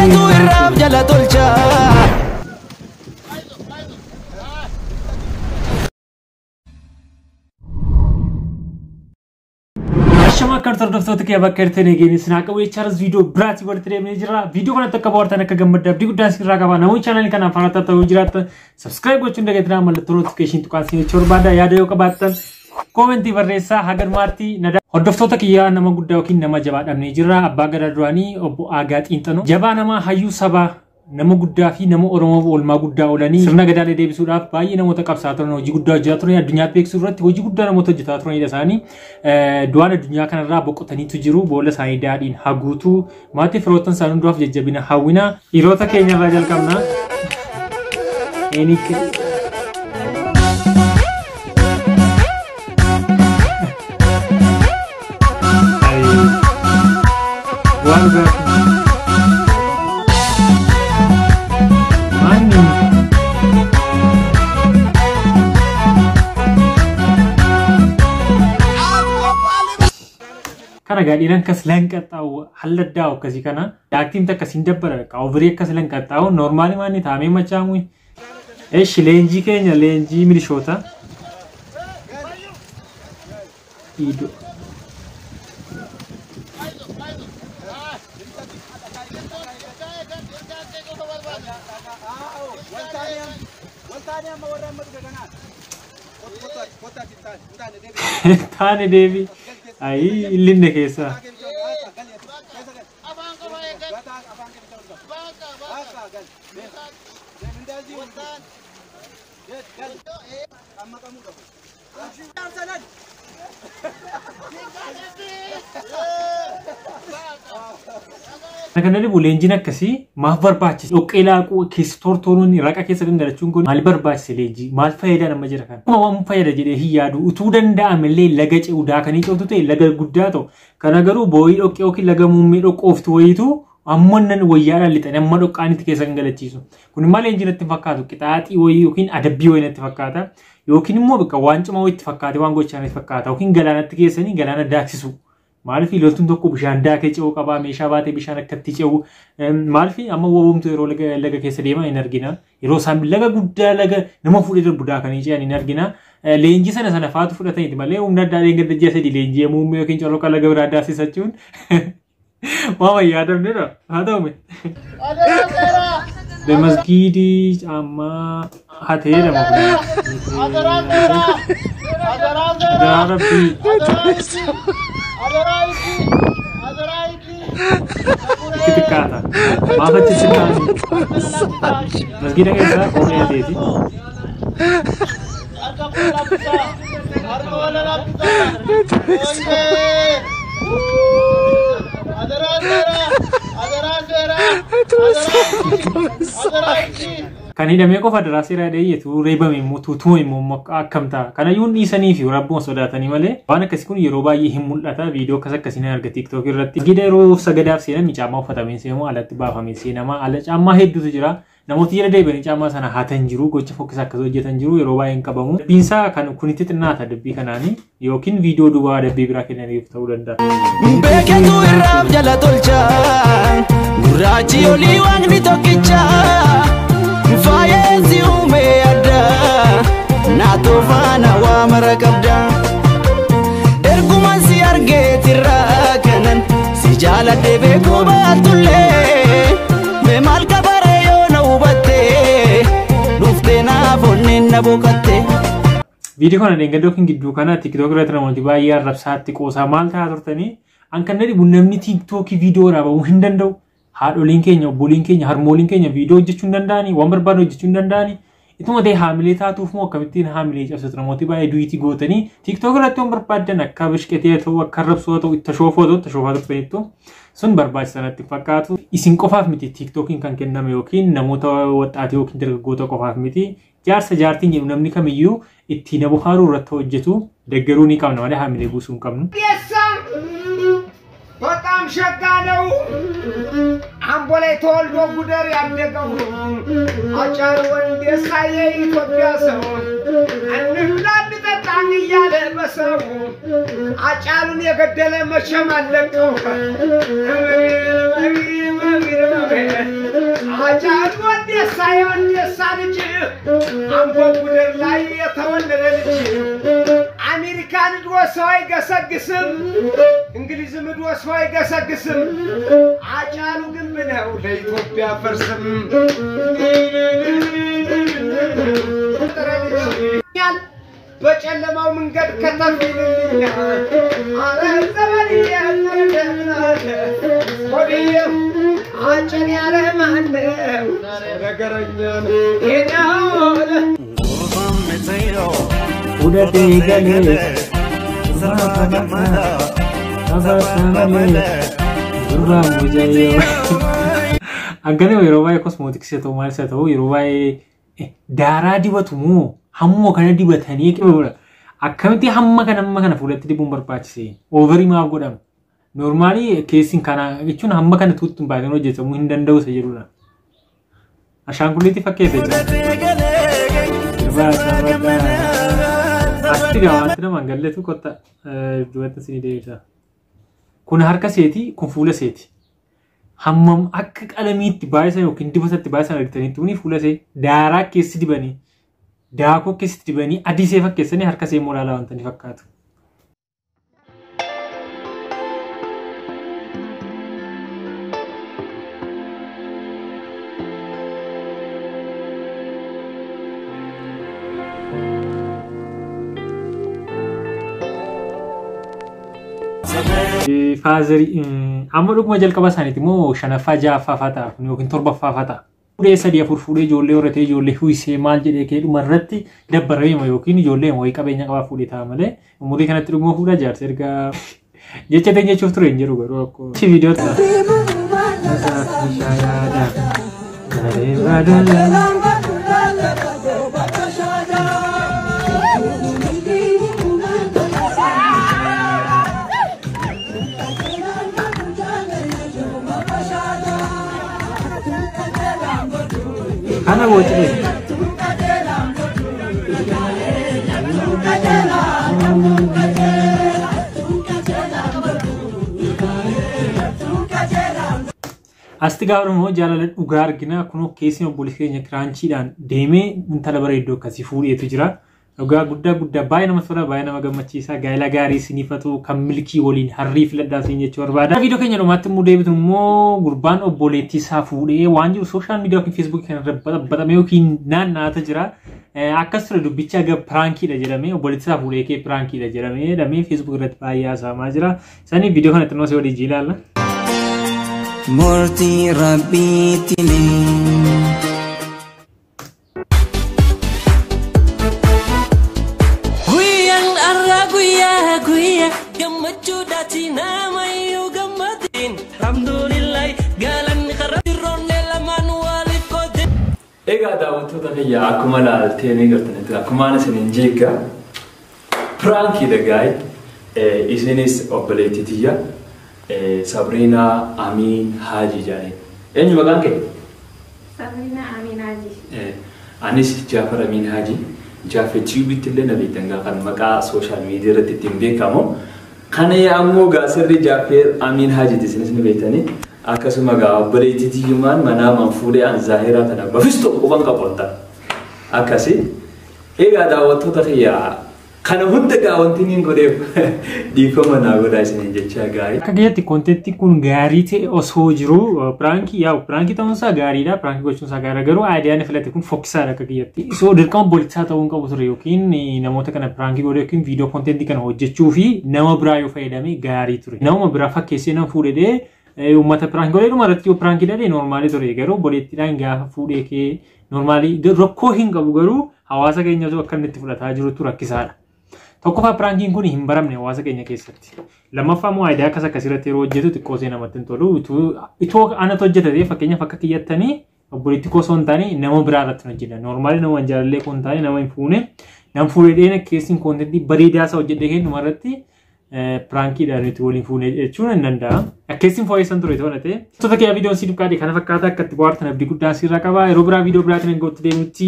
Beeketu irraaf jala tolcha. Ashama akka hordoftoota kee bakka jirtan eegeen isin haa qabu jechaarras viidiyoo biraatii walitti deemnee jira. Viidiyoo kanatti akka bohaartan akka gammadda abdii guddaan isin irraa qaba. Namoonni chaanaalii kanaaf haaraa ta'uu jiraattan subscribe gochuun dagatinaa mallattoo notification tuqaa isin jechuu barbaada. Yaada yoo qabaattan koomentii barreessaa haga dhumaatti nadaa. Hordoftoota kiyyaa nama guddaa yookiin nama jabaa dhabnee jirra. Abbaa Gadaa duraanii obbo Aagaa Xiinxanoo. Jabaa namaa hayyuu sabaa nama guddaa fi nama Oromoof oolmaa guddaa oolanii sirna gadaalee deebisuudhaaf baay'ee namoota qabsaa turan hojii guddaa hojjetaa turan addunyaatti beeksisuu irratti hojii guddaa namoota hojjetaa turanidha isaanii. Du'aan addunyaa kanarraa boqotaniitu jiru. Boolla isaanii daadhiin haguutuu maatii firoottan isaanii hundumaaf jajjabina hawwina. Dhiirota keenyarraa jalqabna. Waan dhugaati. Maanni kana gaadhiiran akkas lanqaxxaa'u halladdaa'u akkasii kana daaktiin takka siin dabbara overii akkas lanqaxxaa'u noormaali maanni taamee machaamu. Eshi leenjii keenya leenjii milishoota. Iidoo. Taane deebii. Ayii illinne keessaa. Kana dhibu leenjiin akkasii maaf barbaachise? Dhoqqee laaquu keessa tortoruun raqa keessa gangalachuun kun maal barbaachise leenjii? Maal fayyada nama jira kana? Akkuma waan fayyada jedhee hin yaadu utuu danda'ame illee laga ce'u daakanii ce'utu ta'e laga guddaa ta'u. Kana garuu boo'ii dhoqqee yookiin laga muummee dhoqqooftu wayiitu amma nan wayyaadhaan lixanii amma dhoqqaanitti keessa gangalachiisu. Kun maal leenjii natti fakkaatu? Qixaaxii wayii yookiin adabbii wayii natti fakkaata. Yookiin immoo bakka waan cimaa wayii itti fakkaate waan gochaa natti fakkaata. Yookiin galaanatti geessanii galaana daaksisu. Maaliif loltuun tokko bishaan daakee ce'uu qabaa meeshaa baatee bishaan akkatti ce'u maaliif amma woomtu yeroo laga keessa deeman hin argina. Yeroo isaan laga guddaa laga nama fuudhee darbu daakanii ce'an hin argina. Leenjii sana sana faatu fudhataniiti malee humna addaa dheengadda ji'a sadii leenjii muummee yookiin corroqa laga biraa daasisachuun waan yaadamnedha. Haa ta'u. Masgiidii caammaa hatee jedhama kun. Adaraa Rabbii. Itti xiqqaata. Maaf achi xiqqaati? Masgiida keessaa kophee hateeti. Kan hidhamee qofa adaraa seeraa dheeyyetu reebame immoo tuutuma immoo akkam ta'a. Kanayyuu dhiisanii fi rabbuun sodaatanii malee waan akkasii kun yeroo baay'ee hin mul'ata. Viidiyoo akkas akkasii nan arga TikTok irratti. Masgiida yeroo sagadaaf seenan caammaa uffatamee seenamu alatti baafamee seenama. Ala caammaa hedduutu jira. Namooti jala deebi'anii caammaa sana hatan jiru. Gocha fokkisaa akkas hojjetan jiru. Yeroo baay'ee hin qabamu. Dubbiinsaa kan kunitti xinnaata dubbii kanaanii yookiin viidiyoo duwwaa dubbii biraa kennaniif ta'uu danda'a. Beeketu irraaf jala tolcha. Gurraachi olii waaqni tokkicha. Faayessi uumee adda. Naatoo faana waa mara qabda. Erguma si argeetirraa kanan si jaaladhe beekuu baatullee. Mee maal kabaree yoo na hubatte dhuftee naaf onneen na boqotte. Viidiyoo kana dheengadda yookiin gidduu kana TikTok irratti namooti baay'ee arrabsaatti qoosaa maal ta'aa turtanii an kan na dhibu namni TikTokii viidiyoo waraabamuu hin danda'u. Haadholiin keenya, obboliin keenya, harmooliin keenya viidiyoo hojjechuu hin danda'anii, waan barbaadu hojjechuu hin danda'anii. Ituma ta'e haamilee taatuuf moo akkamittiin haamilee cabsatu namooti baay'ee duwiitii gootanii TikTok irratti waan barbaadan akka bishqetee ta'u, akka arrabsoo ta'u, itti shoofoo ta'u, itti shoofaa turtaniittu sun barbaachisaa natti fakkaatu. Isin qofaaf miti TikTokiin kan kenname yookiin namoota waxxaatii yookiin dargaggoota qofaaf miti. Jaarsa jaartiin jedhu namni kamiyyuu ittiin bohaaruu irratti hojjetu deeggaruu ni qabna malee haamilee buusuu hin qabnu. በጣም ሸጋ ነው። አምቦ ላይ ተወልዶ ጉደር ያደገው አጫሉ ወንዴሳ የኢትዮጵያ ሰው እንብላ እንጠጣ እያለ የለበሰው አጫሉን የገደለ መቼም አለቀው። አጫሉ ወንዴሳ የወንዴሳ ልጅ አምቦ ጉደር ላይ የተወለደ ልጅ አሜሪካን ሂዶ ሰው አይገሰግስም፣ እንግሊዝም ሂዶ ሰው አይገሰግስም። አጫሉ ግንብ ነው ለኢትዮጵያ ፈርስም። በጨለማው መንገድ ከተፍ ይልልኛል። አረ ዘመንዬ ሆድዬ አጭን ያለ ማነው ነገረኛ ነው የኔ Fudhatee galee malee gurbaan mucayyoo. Akkana yeroo baay'ee kosmootiksii haa ta'u maalis haa ta'u yeroo baay'ee daaraa dibatu moo hammuma kana dibatanii akkamitti hamma kana hamma kana fuulatti dibuun barbaachise? Oovarii maaf godhama? Noormaalii keessin kana jechuun hamma kana tuuttuun baay'een hojjetamuu hin danda'u isa jedhudha. Ashaangulliitti fakkeessa jechuudha. Asitti gaa wanti namaan galletu kotta dubbatti isinii deebisa. Kun harka seeti, kun fuula seeti. Hammam akka qalamiitti baay'isan yookiin dibatatti baay'isan argitanitti kuni fuula see daaraa keessi dibanii daakuu keessatti dibanii adii see fakkeessanii harka see immoo ilaalaa wanta inni fakkaatu. Faazarii amma dhuguma jalqaba isaaniiti immoo shanaffaa ja'affaa fa'aa ta'a yookiin torbaffaa fa'aa ta'a. Fuudhee sadii afur fuudhee ijoollee horatee ijoollee huisee maal jedhee kee dhuma irratti dabbaramee yookiin ijoollee wayii qabeenya qabaa fuudhee ta'a malee umurii kanatti dhuguma fuudhaa jaarsa erga jecha ta'e jechuuf ture hin jiru garuu rakkoo. Viidiyoo ta'a. Kana bocile. Asti gaafa immoo jaalala dhugaa argina. Kunoo keessi obboleessi keenya kiraanchiidhaan deemee intala bareedduu akkasii fuudheetu jira. Dhugaa guddaa guddaa baay'ee nama tola, baay'ee nama gammachiisa. Gaa'ela gaarii isiniifatu kan milkii waliin harrii filadhaa isin jechuu barbaada. Viidiyoo keenya dhumaatti immoo deebitu immoo gurbaan obboleettii isaa fuudhee waan jiru sooshaal miidiyaa yookiin feesbuukii kanarra baxaxaxamee yookiin naanna'aata jira. Akkas ture dubbicha aga piraankiidha jedhamee obboleettii isaa fuudhee kee piraankiidha jedhamee jedhamee feesbuuk irratti baay'ee haasa'amaa jira. Sanii viidiyoo kana xinnoo si walii ilaalla. Murtii Rabbiitiin. Egaa daawwattoota kiyya akkuma ilaaltee ni gartanitti akkuma isiniin jeegga piraankiidha gaa'e isinis obboleettii tiyya Sabriinaa Amiin Haajii jedhanii. Eenyu maqaan kee? Sabriinaa Amiin Haajii. Anis Jaafar Amiin Haajii. Jaafar Tiibiitti illee na beektan kan maqaa sooshaal miidiyaa irratti ittiin beekamu. Kana ammoo gaa sirri Jaafar Amiin Haajiiti isinis ni beektanii. Akkasuma gaa obboleettii tiyyumaan manaa manfuudhee an zaahiraa tana bafistu qofan qabu akkasi. Egaa daawwattoota kiyya kana hunda gaa wanti niin godheef dhiifama naa godhaa isiniin jechaa gaarii. Akka kiyyatti koontentiin kun gaarii ta'e osoo jiru piraankii yaa'u piraankii ta'uunsaa gaariidha piraankii gochuunsaa gaariidha garuu aayidiyaan filate kun fokkisaadha akka kiyyatti. Isoo dirqama obboleessaa ta'uu hin qabu ture yookiin namoota kana piraankii godhe yookiin viidiyoo koontentii kana hojjechuu fi nama biraa yoo fayyadame gaarii ture. Nama biraa fakkeessee nama fuudhee uummata piraankii godhee dhuma irratti yoo piraankii dhalee noormaalii ture garuu obboleettiidhaan gaafa fuudhee kee noormaalii rakkoo hin qabu garuu hawaasa keenyatu akka inni itti fudhataa jirutu rakkisaadha. Tokkoffaa piraankiin kun hin baramne hawaasa keenya keessatti. Lammaffaa immoo aayidaa akkas akkasirratti yeroo hojjetu xiqqoo see namatti hin tolu. Itoo anatu hojjetate fakkeenyaaf akka kiyyattanii obboleettii koo osoo hin taane nama biraa irratti hojjedha. Noormaali nama jaalallee koo hin taane nama hin fuune. Nama fuudhee dheena keessin koontentii bareedaa isaa hojjedhe kennuma irratti piraankiidhaan nuti waliin fuune jechuun hin danda'a. Akkeessin fooyyessan ture tola ta'e. Wantoota kiyyaa viidiyoon si duukaa kana fakkaata akka itti bohaartan abdii guddaa sirra qaba. Yeroo biraa viidiyoo biraatiin hin gootti deemutti.